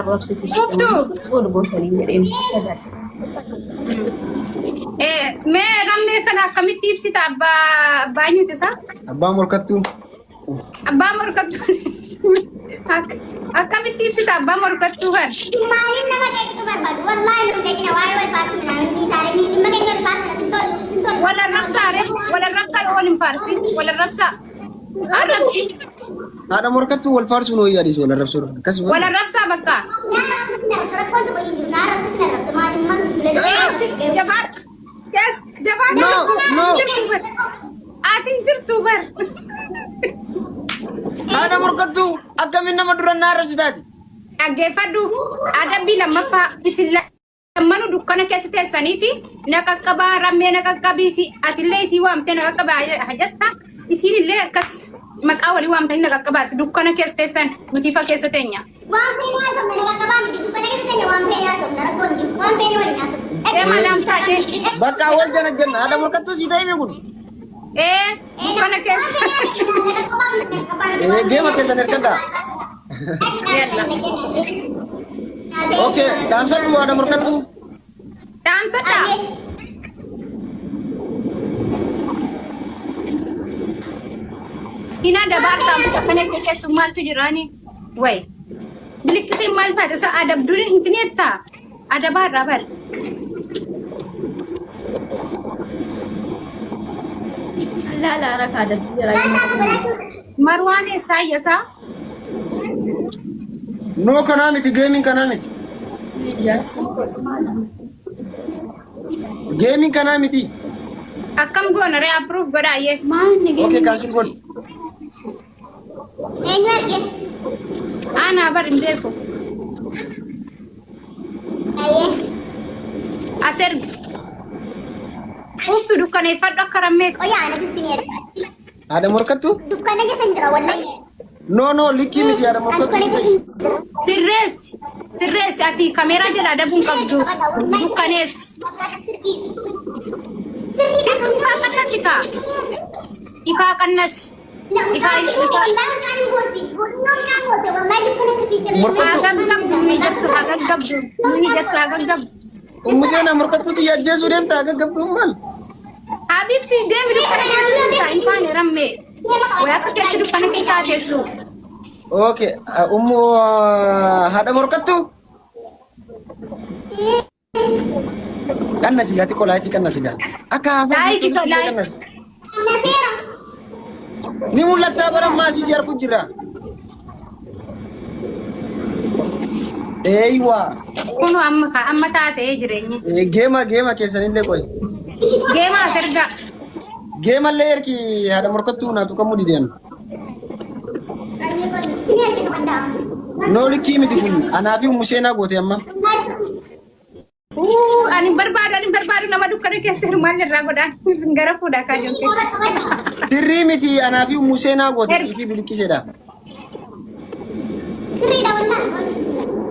arrabsitu Quuftuu? xiqqoo gootanii jedheen sagal. Mee rammee kana akkamitti ibsita abbaa abbaa eenyuti isaa? Abbaa morkattuu. Abbaa morkattuu. Akkamitti ibsita abbaa morkattuu kan? Maaliif nama qeeqxu barbaadu? Wallaahi nu qeeqina waa'ee wal faarsu minaamin dhiisaare ni dhimma keenya wal faarsina sin tolu sin tolu. Wal arrabsaa ree wal arrabsaa yoo wal hin faarsin wal arrabsaa. Arrabsi Haadha morkattuu wal faarsuun wayyaa dhiisi wal arrabsuun. Akkasuma. wal arrabsaa bakka. Naa arrabsa sin arrabsa rakkoon tokko hin jiru naa arrabsa sin arrabsa maaliif maal Eh, Jabaa. Yes, jabaa. No, no. Ati hin jirtu bar. Haadha morkattuu akkamiin nama dura na arrabsitaati? Dhaggeeffadhu adabbii lammaffaa isin lammanuu dukkana keessa teessaniiti na qaqqabaa rammee na qaqqabiisi atillee isii waamtee na qaqqabaa hajatta isiin illee akkas maqaa walii waamtanii na qaqqabaatti dukkana keessa teessan nuti ifa keessa teenya. Waan feene haasofna na qaqqabaa miti dukkana keessa teenya waan feene haasofna rakkoon jiru waan feene waliin haasofna. Deemaa laamtaa kee. Bakka wal jana jenna haadha morkattuu sii ta'e kun. Ee dukkana keessa. Eh, Geema keessan ergadhaa. Okay, dhaamsadhu haadha morkattuu. Dhaamsadhaa. Hina dabaartaa muka kana keessummaantu jiraani. Way. Biliqqiseen maal taate isa adabduun hin tineettaa? Adabaa irraa bari. Laala haraka adabbii jira. Marwaan eessaa ayyasaa? No kanaa miti geemiin kanaa miti. Geemiin kanaa miti. Akkam goona ree approve godhaayyee. Maanni Okay, cancel godhi. Eenyu arge? Aanaa bar hin beeku. Ayyee. As ergi. Uftu dukkaneeffadhu akka rammeetti. Qoyaa ana dursini erga. Haadha morkattuu? Dukkana keessa hin jira wallahi. No no likkii miti haadha morkattuu Dukkana si keessa hin ta'e. jira. Sirreessi. Sirreessi ati kameeraa jala adabuun qabdu. Dukkaneessi. Sirrii ifaa qannasi kaa. Ifaa qannasi. Ifaa ifaa. Morkattuu. Hagan gabdu ni jettu hagan gabdu ni jettu hagan gabdu. Ummu seenaa morkattuu xiyya ajjeesuu deemta gaggabduun maal? Habibti deemi dukkana keessa jirta hin taane rammee. Way akka keessa dukkana keessaa teessu. Okay, ummu haadha morkattuu? Qannasi gaa xiqqoo laayitii qannasi gaa. Akka haasaa Laayiti jirtutti ko laayiti. qannasi. Ni mul'attaa bara maasii si arguu jira. Eeywa. Kunu amma ka amma taatee jireenyi. Geema geema keessanillee qoy. Geema as ergaa. Geemallee erki haadha morkattuu naatu kamuu dideen. Noo likkii miti kun anaa fi ummu seenaa goote amma. Uu ani hin barbaadu ani hin barbaadu nama dukkana keessa hirmaan irraa godhaan isin gara fuudhaa kaa jirti. Sirrii miti anaa fi ummu seenaa goote siifi biliqqiseedha.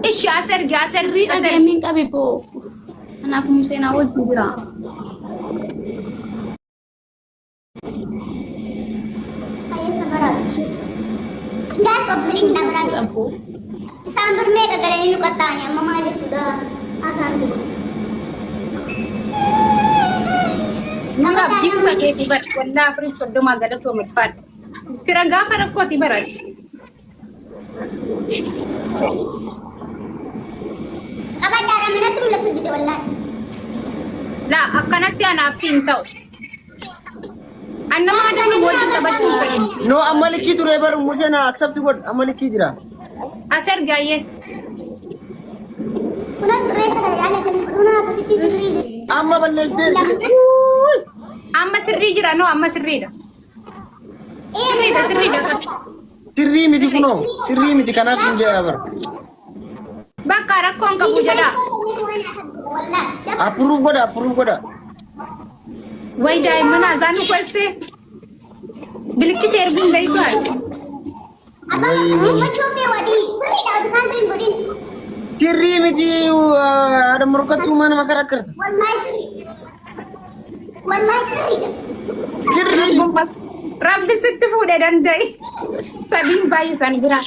Ishi as ergi as ergi as ergi. Dhageemiin qabi boo. Kanaaf Museenaa wajjin jira. Isaan bir meeqa galanii nu qaxxaa'anii amma maal jechuudha haasaan kun. Nama abdii kutateeti bara wallaa afurii soddomaa galatoo midfaadha. Fira gaafa rakkooti barati. Qabadhaadha minatti mul'atu jide wallaahi. Laa akkanatti anaaf si hin ta'u. An nama adabu wajjin taphachuu hin fedhu. No amma likkii ture bar ummu seenaa accept godh amma likkii jira. As ergaayyee. Kunoo sirreessa kana jaallatanii kunoo akkasitti sirrii jira. Amma balleessiteerti. Amma sirrii jira noo amma sirriidha. Sirriidha sirriidha. Sirrii miti kunoo sirrii miti kanaaf sin jedha bar. Bakka rakkoon qabu jedha. Approve godha approve godha. Way daa'imman azaan nu kolsee. Biliqqisee erguun beektu haadha. Sirrii miti haadha morkattuu mana makara akkana. Sirrii Rabbi sitti fuudhe danda'i. Sadiin baay'isan bira.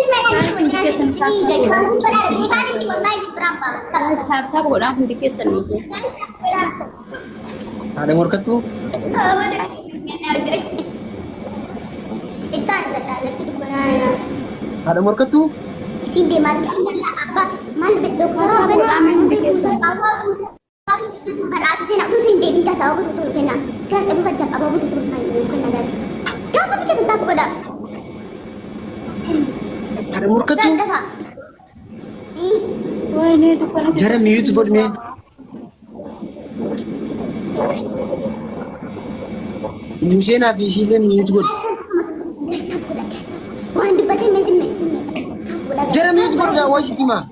Hundi keessan tap tap tap godhaa hundi keessan nuti. Haadha morkattuu. Haadha morkattuu. Isin deemaa isin abbaa maal doktora Tap godhaa mee hundi keessan. Badhaatu seenaa utuu isin deebiin tasaa abaaboo tuttuun kenna. Gaas dhabuu fajjaan abaaboo tuttuun kenna gaas. Gaas hundi keessan tap godhaa. Haadha Gaas morkattuu. dafaa. Wayne dukkana keessa. Jara mute godhi mee. Museenaa fi isiillee mute godhi. Waan dubbatee mee zimme zimme. Tap godhaa. Jara mute godhi gaa waa sitti himaa.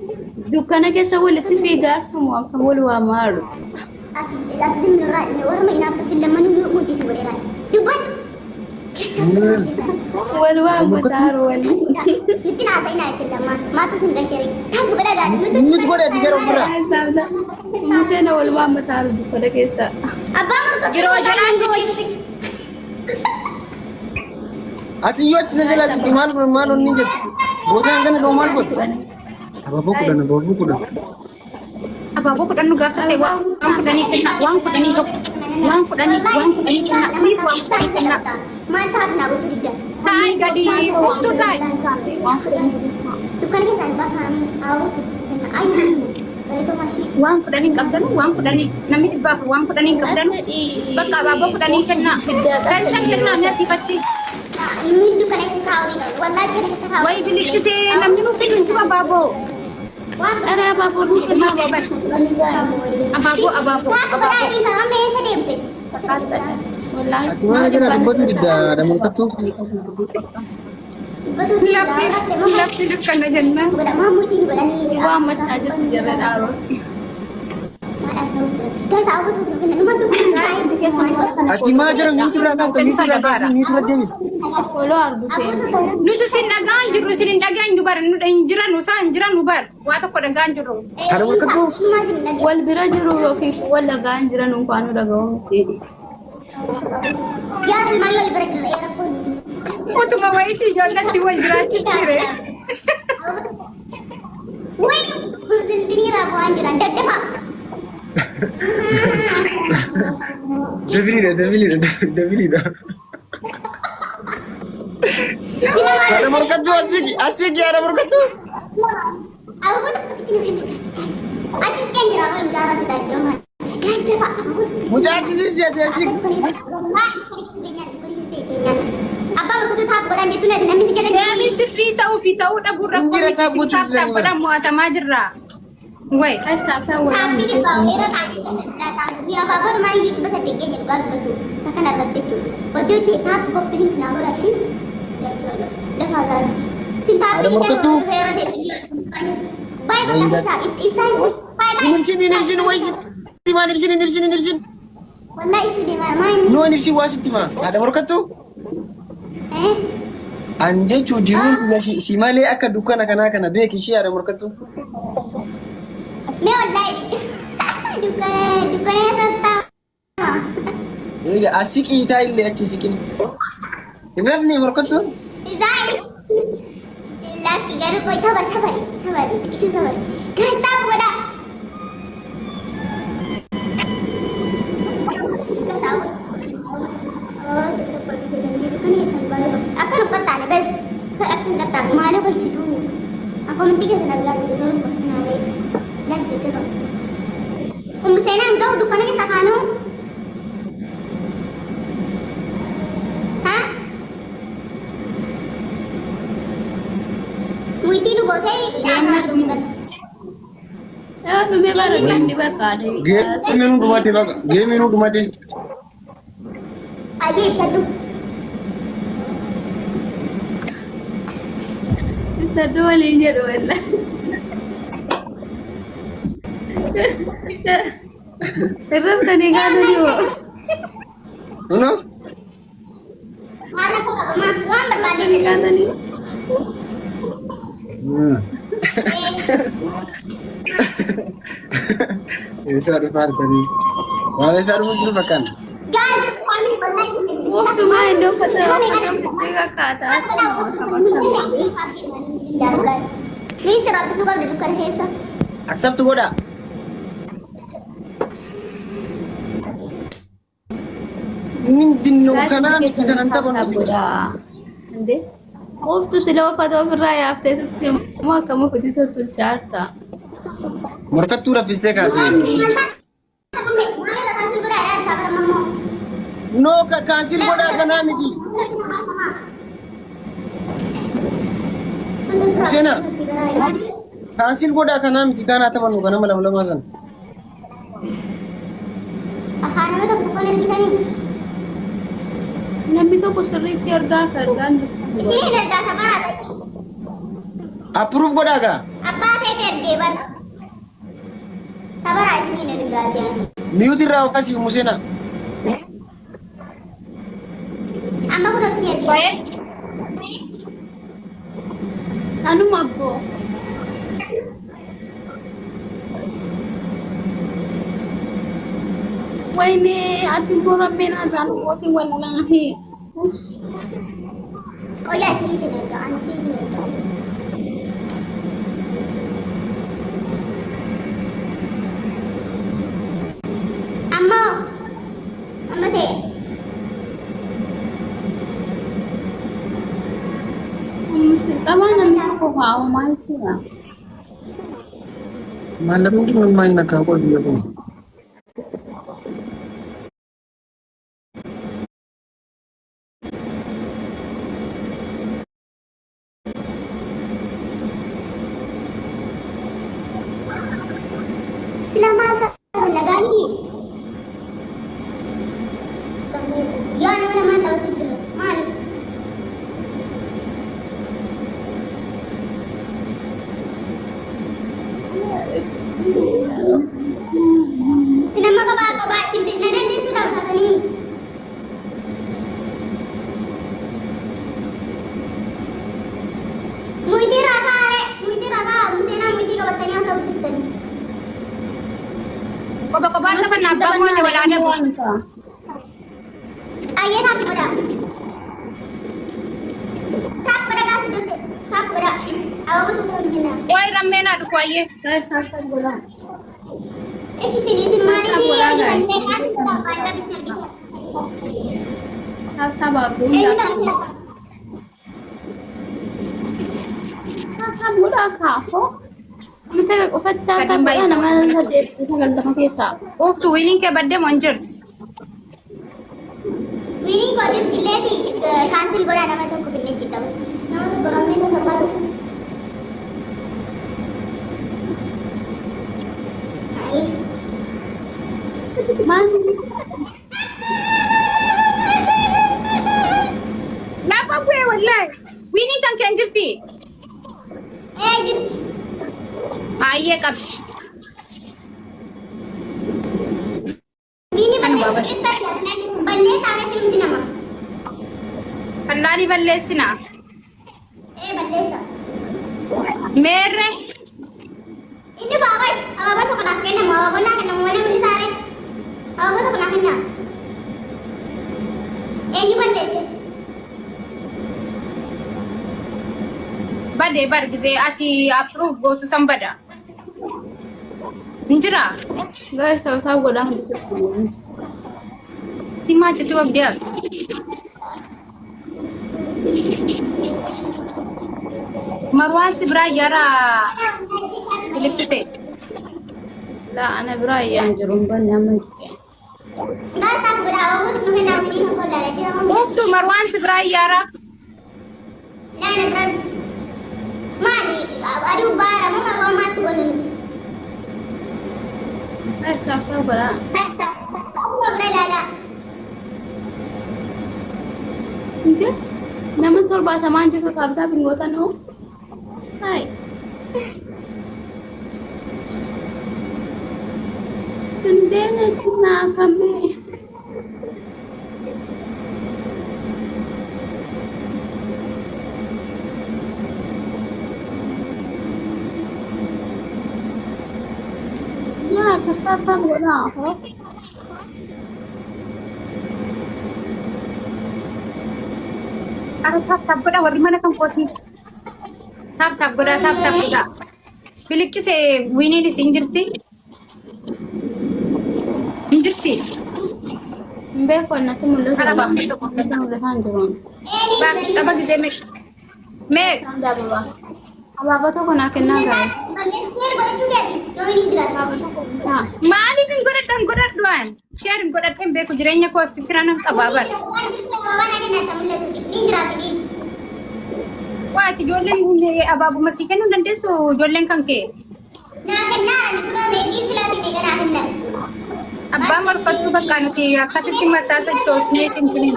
Dukkana keessa walitti fiigaa argamu akka wal waamaaru. Ati zimmi irraa warma inaaf tasin lammanuu yoo muutii si godheeraa. Dubbadhu. Wal waammataaru waliin. Nutti naasa'inaa isin lammaan. Maatu isin gasheere. Tap godhaa gaadhi. Mute godhi ati gara ofirraa. Museena wal waammataaru dukkana keessa. Abbaa morkattuu. Yeroo jalaan jirti. Ati iyyuu achi na jalaa sitti maal maal onni jettu. Bootaan kana ga'u maal godhu? Abaaboo 10, abaaboo 10. Abaaboo 10 nu gaafatte, waan 10 kenna, waan 10 tokko, waan 10, waan 10 kenna, please, waan 10 kenna. Maal taaf naa gochuu didda? Taa'i gadi kuftuu taa'i. Dukkana keessaan baasaanii abaaboo kenna. Ayyuu bareedoo maashii. Waan 10 qabdanu, waan 10, namni 400 waan 10 qabdanu. Bakka abaaboo 10 kenna. Kan 5 kennaa mi'a siifachi. Nuyi dukkana keessa taa'uu ni qabnu. Wallaahi dukkana keessa taa'uu. Wayi biliqqisee namni nuuf kennu hin jiru abaaboo. Waan Ara abaaboo nu kennaa, abaaboo 10 gahaa. Abaaboo, abaaboo, Taaf abaaboo. godhaa dhiifama amma eessa deemte? Wallaahi. Ati maal jala dubbatu didda, haadha morkattuu? Dubbatu Lafti lafti dukkana jennaan. godha maamuutiin godhanii. Wal waammachaa jirti jarra dhaaroofi. Maal haasa'u jira? Gaasa abaaboo tokko kenna. Numa dukkana. Hundi keessan waan kana Ati maa jara mute irraa kaasta, mute irraa kaasii mute irra deebisa. Follow argu feene. Nuti isin dhagaan jirru, isin hin dhagaan jiru bara, nu hin jiran, isaan hin jiran bara, waa tokko dhagaan jirru. Haadha morkattuu. Wal bira jiru ofii wal dhagaan jiran unkaanuu dhaga'uu miti. Yaa silmaayii wal bira jirra rakkoon. Utuma wayiitti ijoolletti wal jiraachuuf jire. Wayi zindiniirraa bu'aan jiran daddafa. Dabiliidha, dabiliidha, dabiliidha. Haadha morkattuu, asii asii haadha morkattuu. Abaaboo tokko tokkotti nu kennu. Achis kan jira wayi gaara bitaa iddoo maal. Gaas dafa abaaboo tokko. Mucaa achisiisi ati asii. Abbaa morkattuu tap godhaan jettuun namni si jala Deebii sirrii ta'uu fi ta'uu dhabuu rakkoo Injira miti, taap isin gochuu tap tap jiranii godhaan mo'atamaa jirra. Wayi. Guys, tap tap godhaa Taappii hundi dhibbaa keessan. yeroo xaafii keessatti ni abaaboo maaliyyuu 800 keenya dhugaa dubbatu isa kana irratti jechuudha. Iddoo tap copy link naa godhaa shi lafa gaas. Sin Haadha taappii morkattuu. yeroo ta'e baay'ee bakka ibsaa ibsaa baay'ee. Hin ibsin, hin ibsin, wayi sitti himaa, hin ibsin, hin ibsin, hin ibsin. Wallaahi ibsu deemaa maa inni. Noo hin ibsin, waa sitti himaa. Haadha morkattuu. Eh? An jechuun jiruun kiyya si malee akka dukkana kanaa kana beeki ishee, haadha morkattuu. Mee wallaahi dukkana dukkana sattaama. Eega as siqii illee achi siqin. Hin rafne morkattuun? Isaani lakki garuu qoy sabar sabari sabari xiqqishuu sabari. Gaas tap godhaa. Gaas akka nu qaxxaane bas akka hin qaxxaane maaloo kolfituu akomantii keessa na bilaa jiru garuu kolfinaa ga'e las jedhama. Ummu seenaan ga'u dukkana keessa kaanuu. Ha? Muitii nu gootee Deemna bara. Yoo dhume bara namni bakka Geemiin nu dhumate baqa. Geemiin nu dhumate. Ayyee ibsadhu. Ibsadhu waliin jedhu walla. Irraftanii kaatanii hoo? Kunoo. Maal rakkoo qaba maa waan barbaadde Irraftanii jedhu. kaatanii? Eessaa dhufaa arganii? Waan eessaa dhufu jiru fakkaata. Gaazexaa family wallahi. Uftumaa inni uffata uffata uffitee kakkaataa. Dhugaati. Ni sirraabsisuu qabda dukkana keessa. Accept godhaa. ምንድን ነው? Kanaa miti kanan taphannu silas. እንዴ Qoftu sila uffata ofirraa yaaftee turte immoo akkam ofitti tottolchaarta. Morkattuu raffistee kaate. Maal cancel godhaa yaa tapha No, cancel godhaa kanaa miti. Seenaa. Cancel godhaa kanaa miti kanaa taphannu kanama lama lamaa sana. Ahaa, nama tokko tokkoon ergitanii. Namni tokko sirriitti argaa akka argaan jirtu. Isiniin ergaa safaraa. Approve godhaa gaa. Abbaa ta'e ergee bara. Safaraa isiniin ergaa ta'an. Mute irraa of asii Museenaa. Amma kun isin ergee. Waa'ee Anuma abboo. ወይኔ ati immoo rammeen haasaan mootiin wallaahi. Qoyyaa isiniitiin ergaa ani isiniin ergaa. Amma amma ta'e. Qabaa namni tokko kaa'u maal jechuudha? Maallaqni kun maal nakkaa qoy biyya kun. Sila maal ta'u nagaa miti. Yaa nama namaan taphatu jira. Maali? Sinama kophaa kophaa isin na dandeessuu taphatanii. Muyitii rakaa ree muyitii rakaa seenaa muyitii qabatanii haasa'u jirtanii. Qoba qobaan taphannaa abbaan moote walaana bu'u. Ayyee tap godhaa. Tap godhaa kaasi dolche. Tap godhaa. Ababoo tokko hin kenna. Waa'ee rammeenaa dhufu ayyee. Guys, tap tap godhaa. Ishi isin isin maaliif Tap godhaa guys. argitanii kaasi abbaa bicha argite. Tap tap arguu Eenyu taphate? Tap tap godhaa kaafoo. Namni takka qofatti tap tap godhaa nama saddeet sagaltama keessaa. Ooftu winiin kee baddee moo hin jirti? Winii koo jirtilleeti cancel godhaa nama tokko finneetti qabu. Nama tokko rammee tokko abbaa tokko. Ayi. Maal Lafa bu'ee wallaahi. Winiin kan kee hin jirti? Ee, jirti. Ayyee qabshi. Winii balleessaa balleessaa mee sinumti nama. Fallaanii balleessinaa. Ee, balleessaa. Meerre. Inni faaqay abaaboo tokko naaf kennamu, abaaboo naa kennamu malee mul'isaare. Abaaboo tokko naaf kennaa. Eenyu balleesse? Badee bar gisee ati approve gootu san bada. Hin jiraa? Guys, tap tap godhaa hundi keessan. Si maatitti wagdee hafti. Marwaan si biraa yara biliqqise. Laa, ana biraa iyyaan jiru hin banne amma jiru. Guys, tap godhaa abaaboo tokko kennaa winii kan kollaalee jira moo? Ooftu marwaan si biraa yara. Naa na biraa miti. Maali? Aduu baara moo marwaa maaltu godhu nuti? Guys, tap tap godhaa. Akkuma bira ilaalaa. Inje nama 70n jirtu tap tap hin gootan hoo? Hai. Sindeen naa kamee. Yaa akkas tap tap godhaa hoo? Ara tap tap godha warri mana kan kooti. Tap tap godhaa tap tap godhaa. Biliqqise wiiniinis hin jirti. Hin jirti. Hin beeku natti mul'atu. Kara baafnee tokko Natti mul'ataa hin jiru. Baafis tapha gisee meeqa? Meeqa? Abaaboo. Abaaboo tokko naa kennaa gaa'es. Share godhachuu feeti yoo inni jiraatu. Abaaboo tokko bitaa. Maaliif hin godhadhan godhadhu an? Share hin godhadhe hin beeku jireenya kootti fira nan qabaa bara. Waati ijoolleen abaabuma sii kennuu hin dandeessu ijoolleen kan kee. Abbaan morkattuu bakka nuti akkasitti mataa sochoosnee tintinii.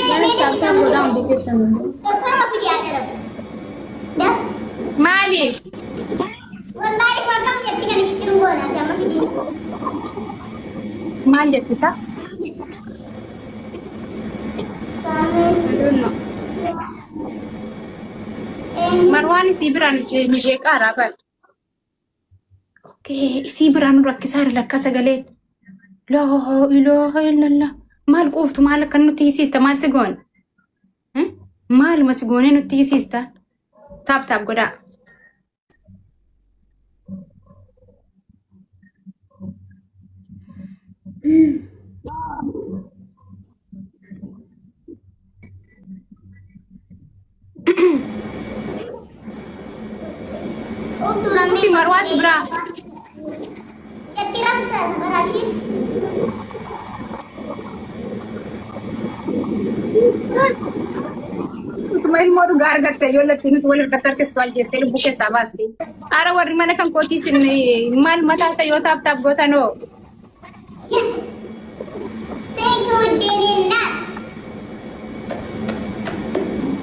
Gaa'es tap tap godhaa hundi keessan. Maaliif? Maal jettisa? I don't know. Marwaan isii biraan nu jeeqaaraa bara. Okay, isii biraan nu rakkisaara lakka sagaleen. Laa ilaaha illallah. Maal quuftu maal akka nutti hiisiista maal si goone? Maaluma si goonee nutti hiisiista? Tap tap godhaa. Dhufi Marwaa si biraa. Utuma ilmoo dhugaa argatte ijoolletti nuti wal harkatti harkistu ajjeestee lubbuu keessaa baaste. Ara warri mana kan kootii isin maal mataa ta'e yoo tap tap gootanoo. Thank you, Dini Nuts.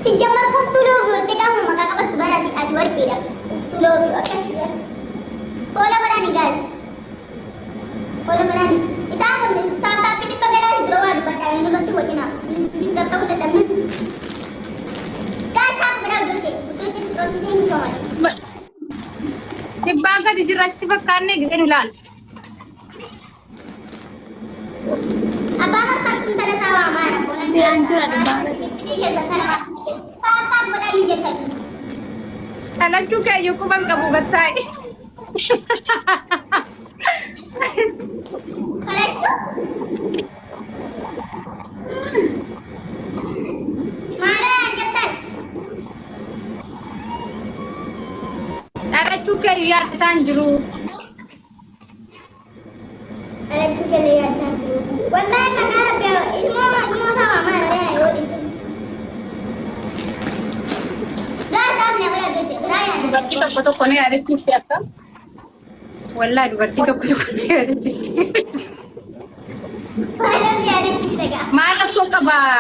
ሲጀመር kuftuu loobii itti qabu maqaa qabattu baraati ati warqiidha. Kuftuu loobii akkasii. Follow godhani guys. Follow godhani. Isaan kun tap tapii dhibba galaa dura waa dubbadhaa inni irratti wajjina. Isin qaqqabu dadhabnus. Guys, tap godhaa ijoollee. Ijoollee ijoollee thank you so much. Dhibbaa gadi jirra sitti fakkaanne gisee nu laal. Abbaa barbaadtuun tana isaa waamaa rakkoon Jiraan jira dhibbaa gadi. keessa kana tap tap godhaa hin jettan. Dhalachuu keeyyuu quban qabu gattaa'e. Kadhachuu? Maaloo jettan? Dhalachuu keeyyuu yaaddataa hin jiru. Dhalachuu keenya yaaddaa jiru. Wallahi maqaa rabbi ilmoo ilmoo isaa waamaa irraa yoo dhiisu. Gaazexaa na bira hojjete biraa yaadda. Dubartii tokko tokko na yaadachiiste akka. Wallaahi dubartii tokko tokko na yaadachiiste. Maaloo si yaadachiise gaa? Maal rakkoo qabaa?